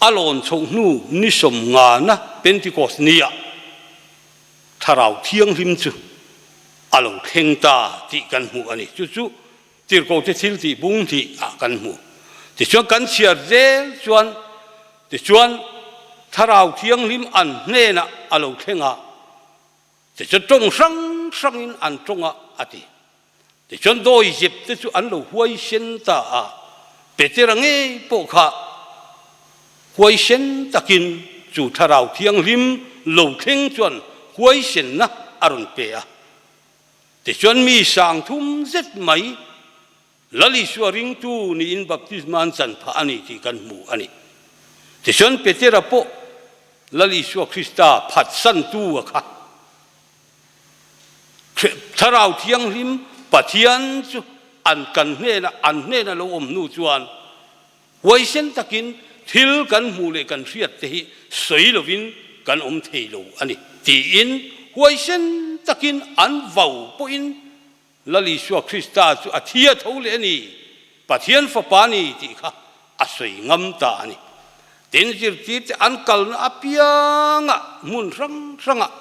a lawn chhoh hnu ni sawmngana Pentecost nia Thlarau Thianghlim chu a lo thleng ta tih kan hmuh a ni. Chu chu Tirhkohte thil tih bung hnih ah kan hmu. Tichuan kan chhiar zel chuan tichuan Thlarau Thianghlim an hnenah a lo thleng a, tichuan tawng hrang hrangin an tawng a a ti. Tichuan dawizep te chu an lo huaisen ta a, Petera ngei pawh kha huaisen takin chu Thlarau Thianghlim lo thleng chuan huaisenna a rawn pe a. Tichuan mi sang thum zet mai Lal Isua ringtu niin baptisma an chan phah a ni tih kan hmu a ni. Tichuan Petera pawh Lal Isua Krista phatsantu a kha. Thlarau Thianghlim Pathian chu an kan hnena an hnena lo awm hnu chuan huaisen takin thil kan hmuh leh kan hriat te hi sawi lovin kan awm thei lo a ni tiin huaisen takin an vau pawhin Lal Isua Krista chu a thi a tho leh a ni, Pathian Fapa a ni tih kha a sawi ngam ta a ni. Tin, zirtirte an kalna apiangah hmun hrang hrangah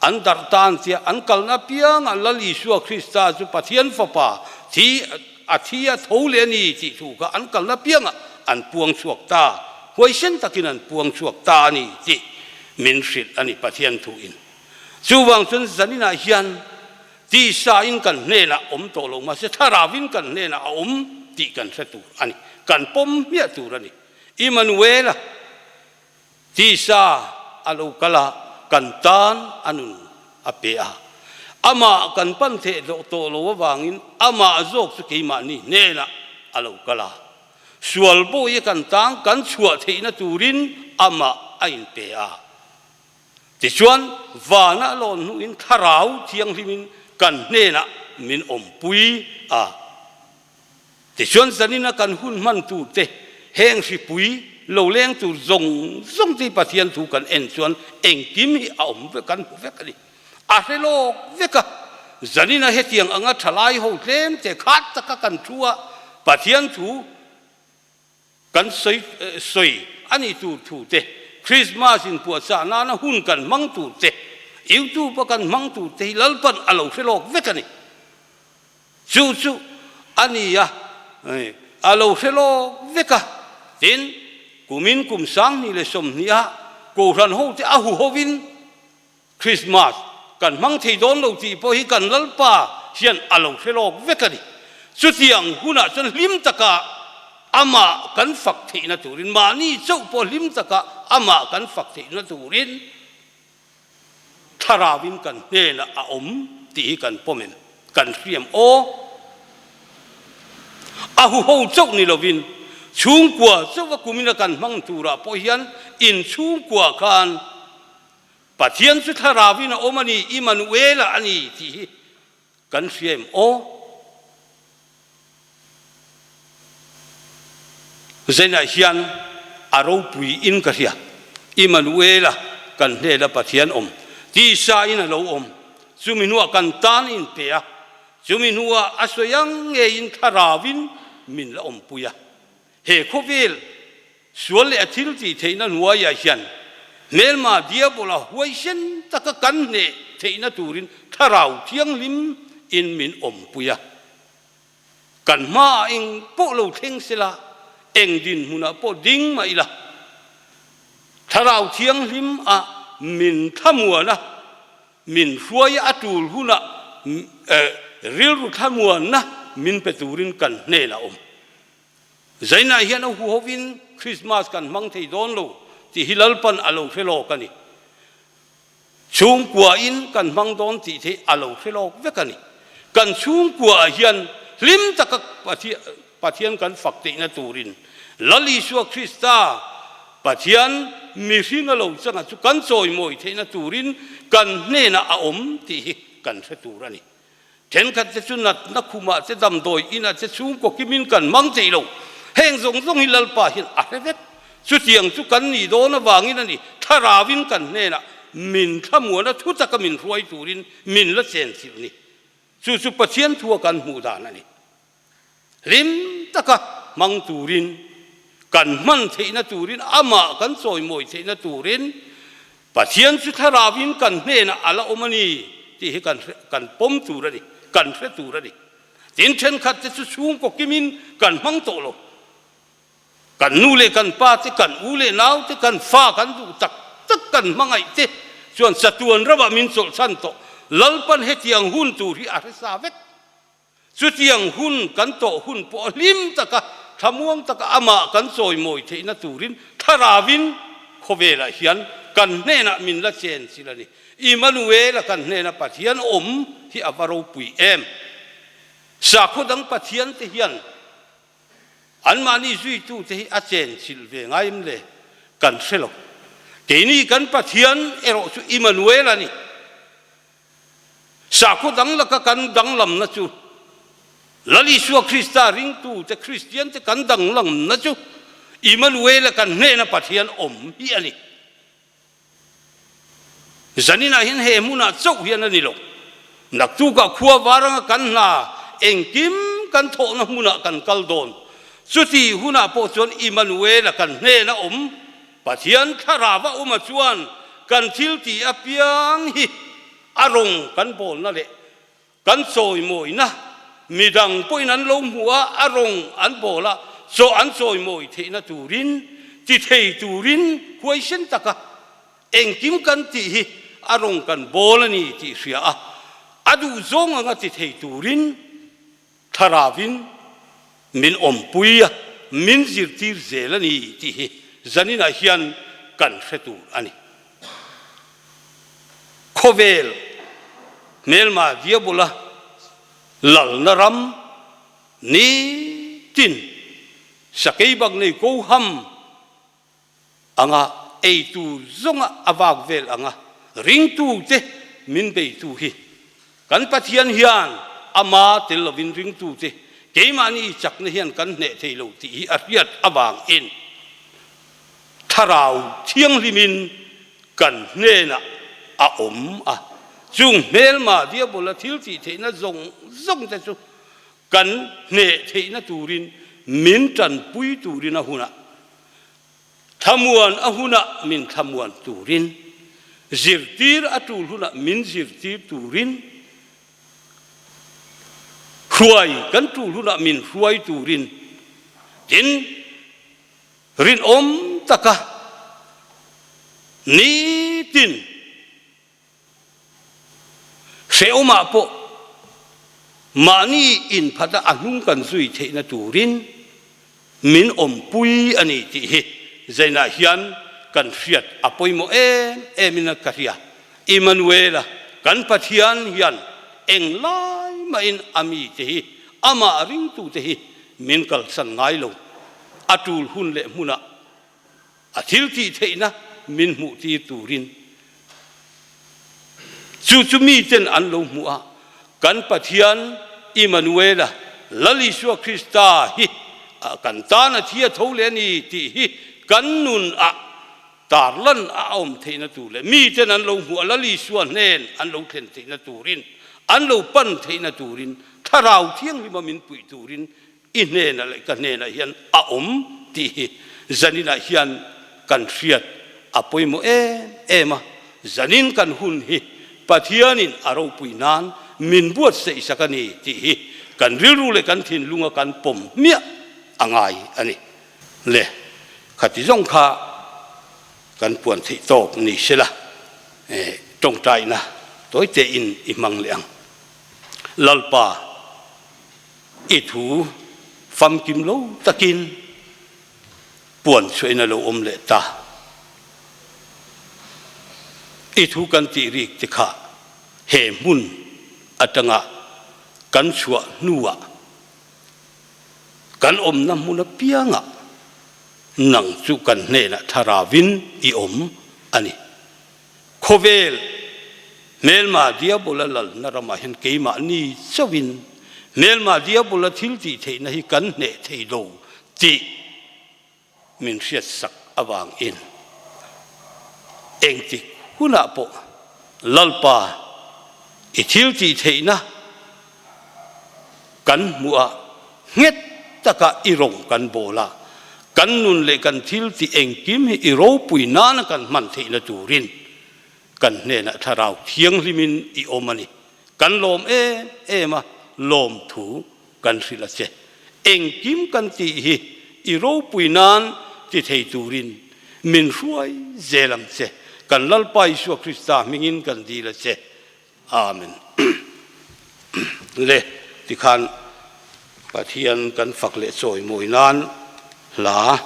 an darh tan tia an kalna apiangah Lal Isua Krista chu Pathian Fapa thi a thi a tho leh a ni tih thu kha an kalna apiangah an puang chhuak ta, huaisen takin an puang chhuak ta a ni tih min hrilh a ni Pathian thuin. Chuvang chuan zaninah hian Tisa in kan hnenah awm tawh lo mahse thlarau in kan hnenah a awm tih kan hre tur a ni. Kan pawm hmiah tur a ni. Immanuela tisa a lo kal a, kan tan a nun a pe a. Amah kan pan theh hlawh tawh lo avangin amah zawk chu keimahni hnenah a lo kal a. Sual bawi a kan tang kan chhuah theihna turin amah a inpe a. Tichuan, vana a lawn hnuin Thlarau Thianghlimin kan hnenah min awmpui a. Tichuan, zanina kan hun hman turte, heng hripui lo leng tur zawng zawng te hi Pathian thu kan en chuan engkim hi a awm vek, kan hmu vek a ni. A hre lawk vek a. Zanina hetiang anga thalai ho tlem te khat taka kan thu a, Pathian thu Kan sawi sawi a nih tur thu te, Christmas in puahchah nana hun kan hmang tur te, YouTube a kan hmang tur te hi Lalpan a lo hre lawk vek a ni. Chu chu a ni a, a lo hre lawk vek a. Tin, kumin kum 2020 ah Kohhran ho te a huhovin Christmas kan hmang thei dawn lo tih pawh hi kan Lalpa hian a lo hre lawk vek a ni. Chutiang hunah chuan hlim taka amah kan fak theihna turin, mahni chauh pawh hlim taka amah kan fak theihna turin Thlarauin kan hnenah a awm tih hi kan pawm em? Kan hriam aw. A huho chauh ni lovin chhungkua chauha kumina kan hmang turah pawh hian inchhungkua khan Pathian chu thlarauin a awm a ni, Immanuela a ni tih hi kan hria em aw? Zainah hian a ropui in ka hria, Immanuela kan hnena Pathian awm, tisa in a lo awm, chumi hnuah kan tan in pe a, chumi hnuah a sawi ang ngeiin thlarauin min la awmpui a. He khawvel Sual leh a thil tih theihna hnuaiah hian hmelma Diabola huaisen taka kan hneh theihna turin Thlarau Thianghlim in min awmpui a. Kan hmaah eng pawh lo thleng sela, eng dinhmunah pawh ding mah ila, Thlarau Thianghlim a min thlamuan a, min hruai a tul hunah rilru thlamuanna min pe turin kan hnenah awm. Zainah hian a huhovin Krismas kan hmang thei dawn lo tih hi Lalpan a lo hre lawk a ni. Chhungkuain kan hmang dawn tih theih a lo hre lawk vek a ni. Kan chhungkuaah hian hlim taka Pathian kan fak theihna turin Lal Isua Krista, Pathian mihring a lo changa chu kan chawimawi theihna turin kan hnenah a awm tih hi kan hre tur a ni. Thenkhat te chu natna khumah te damdawi inah te chhungkaw kimin kan hmang thei lo. Heng zawng zawng hi Lalpa hian a hre vek. Chutiang chu kan nih dawn avangin a ni, thlarauin kan hnenah min thlamuana thu taka min hruai turin min la chen chilh ni. Chu chu Pathian thua kan hmuh dan a ni. Hlim taka hmang turin, kan hman theihna turin, amah kan chawimawi theihna turin Pathian chu thlarauin kan hnenah a la awm a ni tih hi kan kan pawm tur a ni, kan hre tur a ni. Tin, thenkhat te chu chhungkaw kimin kan hmang tawh lo. Kan nu leh kan pa te, kan u leh nau te, kan fa kan duh tak tak kan hmangaih te chuan chatuan ramah min chawlhchhan tawh. Lalpan hetiang hun tur hi a hre sa vek. Chutiang hun kan tawh hun pawh a hlim taka thlamuang taka amah kan chawimawi theihna turin thlarauin khawvelah hian kan hnenah min la chen chil a ni. Immanuela kan hnena Pathian awm hi a va ropui em? Sakhaw dang Pathian te hian anmahni zuitute hi a chen chilh ve ngai em le? Kan hre lo. Keini kan Pathian erawh chu Immanuel a ni. Sakhaw dang laka kan danglamna chu Lal Isua Krista ringtute, Kristiante kan danglamna chu Immanuela kan hnena Pathian awm hi a ni. Zaninah hian he hmunah chauh hian a ni lo. Naktukah khua varanga kan hna engkim kan thawhna hmunah kan kal dawn. Chuti hunah pawh chuan Immanuela kan hnena awm Pathian thlarau a awm a chuan kan thil tih apiang hi a rawng kan bawlna leh kan chawimawina midang pawhin an lo hmu a, a rawng an bawl a, chaw an chawimawi theihna turin, ti thei turin huaisen taka engkim kan tih hi a rawng kan bawl a ni tih hria a, a duhzawng anga ti thei turin Thlaravin min awmpui a, min zirtir zel a ni tih hi zaninah hian kan hre tur a ni. Khawvel hmelma Diabola lalna ram nitin sakei bak nei ko ham anga eitur zawnga a vak vel anga ringtute min beitu hi kan Pathian hian ama tel lovin ringtute keimahni chakna hian kan hneh thei lo tih hi a hriat avangin Thlarau Thianghlimin kan hnenah a awm a, chung hmelma Diabola thil tih theihna zawng zawng te chu kan hneh theihna turin min tanpui turin a hunah Thlamuan a hunah min thlamuan turin, zirtir a tul hunah min zirtir turin, hruai kan tul hunah min hruai turin, tin, rinawm taka nitin Hrehawmah pawh mahni inphat a a hnung kan zui theihna turin min awmpui a ni tih hi zainah hian kan hriat a pawimawh em em in ka hria. Immanuela kan Pathian hian englai mahin a mite hi amah ringtute hi min kalsan ngai lo. A tul hun leh hmunah A thil tih theihna min hmuh tir turin chu chu miten an lo hmuh a, kan Pathian Immanuela, Lal Isua Krista hi kan tan a thi a tho leh a ni tih hi kan nun ah tarlan a awm theihna tur leh miten an lo hmuh a, Lal Isua hnen an lo thlen theihna turin, an lo pan theihna turin Thlarau Thianghlima min puih turin I hnenah leh ka hnenah hian a awm tih hi zaninah hian kan hriat a pawimawh em em a, zanin kan hun hi Pathianin a ropui nan min buatsaih sak a ni tih hi kan rilru leh kan thinlunga kan pawm hmiah a ngai a ni. Le, khati zawng kha. Kan puan theih tawk ni sela tawngtaina tawi tein i hmang leh ang. Lalpa, i thu famkim lo takin puan chhuahin a lo awm leh ta. I thu kan tih rik te kha he hmun atanga kan chhuah hnuah kan awmna hmun apiangah Nang chu kan hnenah thlaravin i awm a ni. Khawvel hmelma Diabola lalna ramah hian keimahni chauhin hmelma Diabola thil tih theihna hi kan hneh thei lo tih min hriatsak avangin engtik hunah pawh Lalpa i thil tih theihna Kan hmuh a, nghet taka i rawng kan bawl a, kan nun leh kan thil tih engkim hi i ropui nana kan hman theihna turin kan hnenah Thlarau Thianghlimin i awm a ni. Kan lawm em em a, lawmthu kan hrilh a che. Engkim kan tih hi i ropui nan ti thei turin min hruai zel ang che. Kan Lalpa Isua Krista hmingin kan dil a che. Amen. Le tikhan Pathian kan fak leh chawi mawi nan hla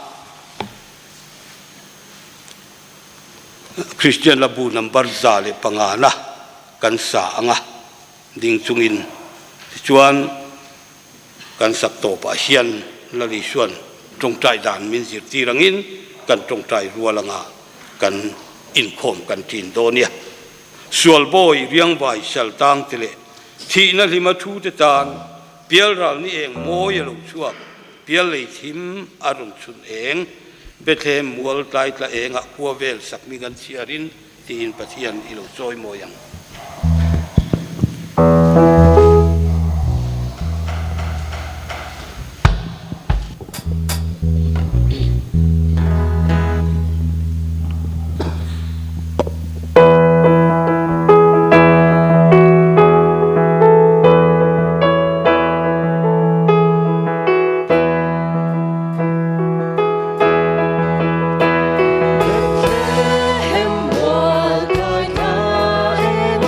Kristian Labu number 105 na kan sa anga ding chungin tichuan kan sak tawpah hian Lal Isuan tawngtai dan min zirtir angin kan tawngtai rual anga kan inkhawm kan ṭin dawn nia. Sualbawi riangvai sal tang te leh thihna hlima thu te tan pialral ni eng mawi a lo chhuak, pial lei thim a rawn chhun eng, Bethlehem mual tlai tla engah khua vel sakmi kan chhiarin tiin Pathian i lo chawi mawi ang. Bethlehem mual tlai tla eng.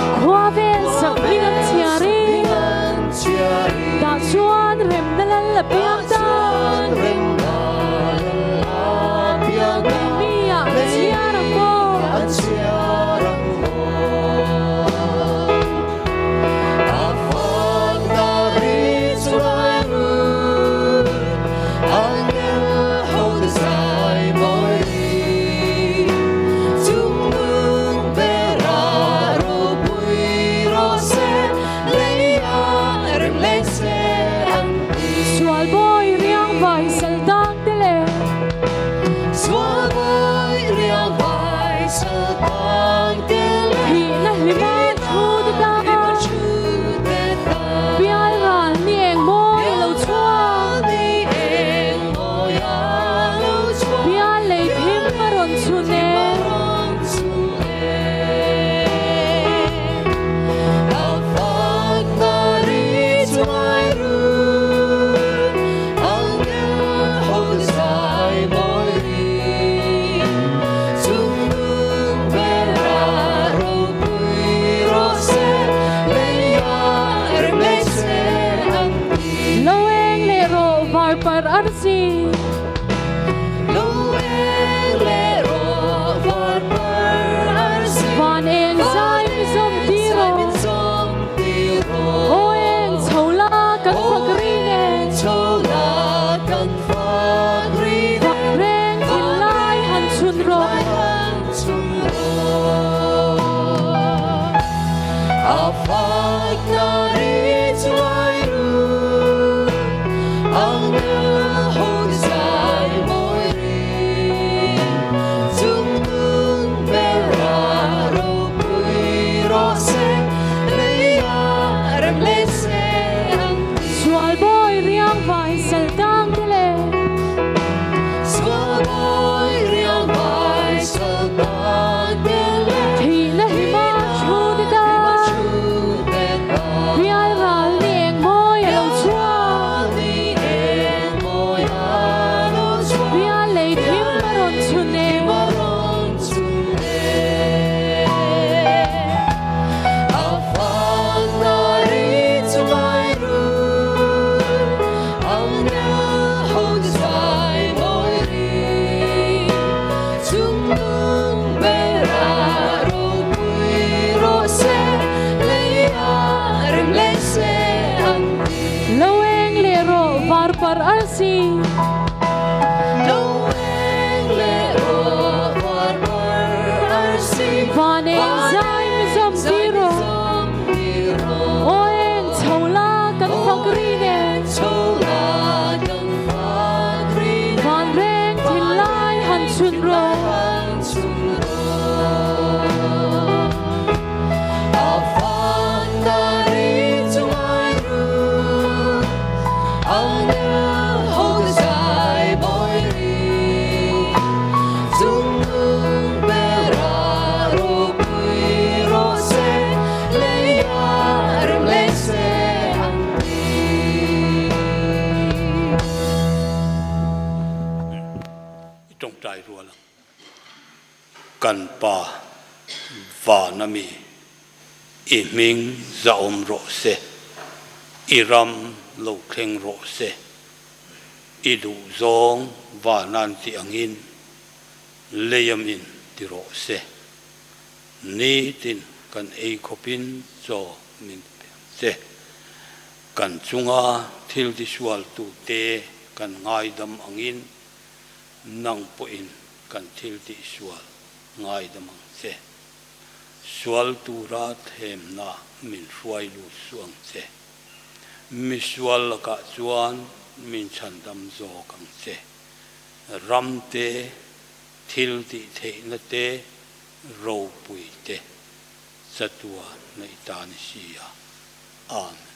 zawm tir rawh. Aw eng chho la kan fak ri nen. Van reng thil lai han chhun rawh. I tawngtai rual ang. Kan Pa vana mi i hming zahawm rawh se, i ram lo thleng rawh se, i duhzawng vanan tih angin leiamin ti rawh se. Nitin kan ei khawpin chaw min pe ang che. Kan chunga thil tisualtute kan ngaidam angin nang pawhin kan thil tihsual ngaidam ang che. Sual tura thlemna min hruai lut suh ang che. Misual lakah chuan min chhandam zawk ang che. Ram te, thil tih theihna te, ropui te chatua neih ta ni si a. Amen.